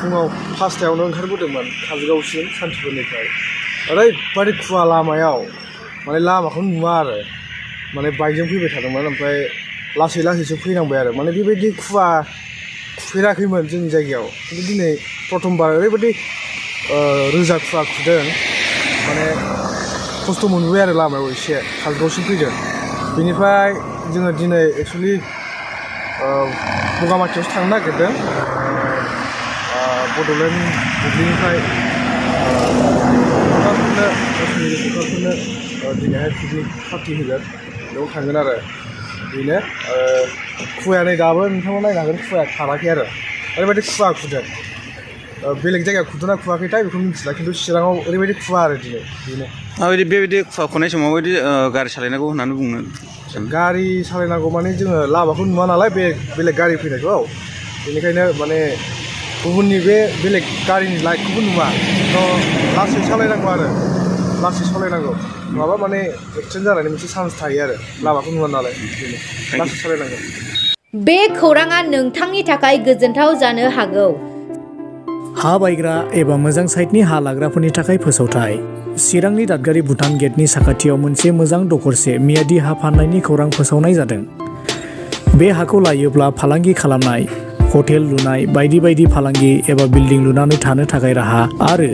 फुङाव 5टायावनो ओंखारबोदोंमोन काजलगावसिम सान्तिपुरनिफ्राय ओरैबायदि खुवा लामायाव माने लामाखौनो नुवा आरो माने बाइकजों फैबाय थादोंमोन ओमफ्राय लासै लासैसो फैनांबाय आरो माने बेबायदि खुवा खुफेराखैमोन जोंनि जायगायाव खिन्थु दिनै प्रथमबार ओरैबायदि रोजा खुवा खुदों माने खस्थ' मोनबोबाय आरो लामायाव एसे काजलगावसिम फैदों बेनिफ्राय जोङो दिनै एक्सुवेलि बगामाथियावसो थांनो नागिरदों बड'लेण्ड बुब्लिनिफ्राय क'क्राझारफोरनो दिनैहाय पिकनिक पार्टि होगोन बेयाव थांगोन आरो बेनो खुवाया नै दाबो नोंथांमोन नायनो हागोन खुवाया खाराखै आरो ओरैबायदि खुवा खुदों बेलेग जायगायाव खुदोंना खुवाखैथाय बेखौ मिथिला खिन्थु चिराङाव ओरैबायदि खुवा आरो दिनै बेनो माबायदि बेबायदि खुवा खुनाय समाव माबायदि गारि सालायनांगौ होननानै बुंनो गारि सालायनांगौ माने जोङो लामाखौ नुवा नालाय बेलेग गारि फैनायखौ बेनिखायनो माने गुबुननि बे बेलेग गारिनि लाइटखौबो नुवा थ' लासै सालायनांगौ आरो लासै सालायनांगौ नङाबा माने एक्सिडेन्ट जानायनि मोनसे चान्स थायो आरो लामाखौ नुवा नालाय बेनो लासै सालायनांगौ बे खौराङा नोंथांनि थाखाय गोजोनथाव जानो हागौ हा बायग्रा एबा मोजां साइटनि हा लाग्राफोरनि थाखाय फोसावथाय चिरांनि दादगारि भुटान गेटनि साखाथियाव मोनसे मोजां दखरसे मियादि हा फाननायनि खौरां फोसावनाय जादों बे हाखौ लायोब्ला फालांगि खालामनाय हटेल लुनाय बायदि बायदि फालांगि एबा बिल्डिं लुनानै थानो थाखाय राहा आरो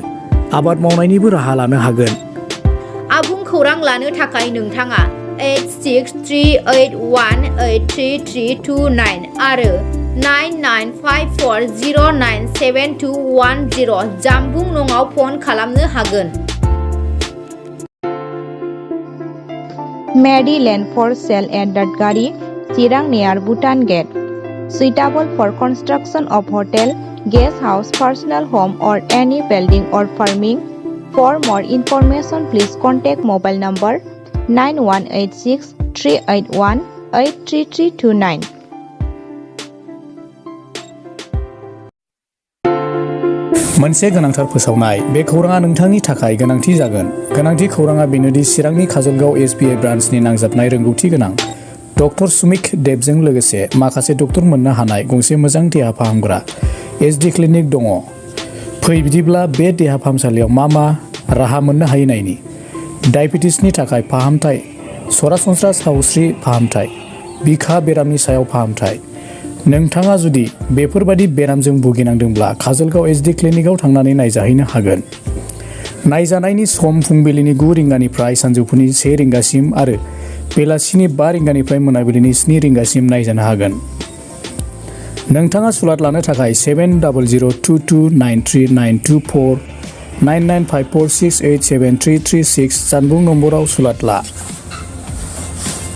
आबाद मावनायनिबो राहा लानो हागोन आबुं खौरां लानो थाखाय नोंथाङा 8638183329 आरो 9954097210 जानबुं नङाव फन खालामनो हागोन Medi land for sale at Dadgari, Chirang near Bhutan Gate. Suitable for construction of hotel, guest house, personal home or any building or farming. For more information, please contact mobile number 9186 381 83329. मोनसे गोनांथार फोसावनाय बे खौराङा नोंथांनि थाखाय गोनांथि जागोन गोनांथि खौराङा बेनोदि चिरांनि काजलगाव SBI ब्रान्चनि नांजाबनाय रोंगौथि गोनां डक्टर सुमिक देबजों लोगोसे माखासे डक्टर मोननो हानाय गंसे मोजां देहा फाहामग्रा SD क्लिनिक दङ फै बिदिब्ला बे देहा फाहामसालियाव मा राहा मोननो हायो नायनि डायबेटिसनि थाखाय फाहामथाय सरासनस्रा सावस्रि फाहामथाय बिखा बेरामनि सायाव फाहामथाय नोंथाङा जुदि बेफोरबादि बेरामजों भुगिनांदोंब्ला काजलगाव SD क्लिनिकआव थांनानै नायजाहैनो हागोन नायजानायनि सम फुंबिलिनि 9 रिंगानिफ्राय सानजौफुनि 1 रिंगासिम आरो बेलासिनि 5 रिंगानिफ्राय मोनाबिलिनि 7 रिंगासिम नायजानो हागोन नोंथाङा सुलाद लानो थाखाय 7002293924 9954687336 जानबुं नम्बराव सुलाद ला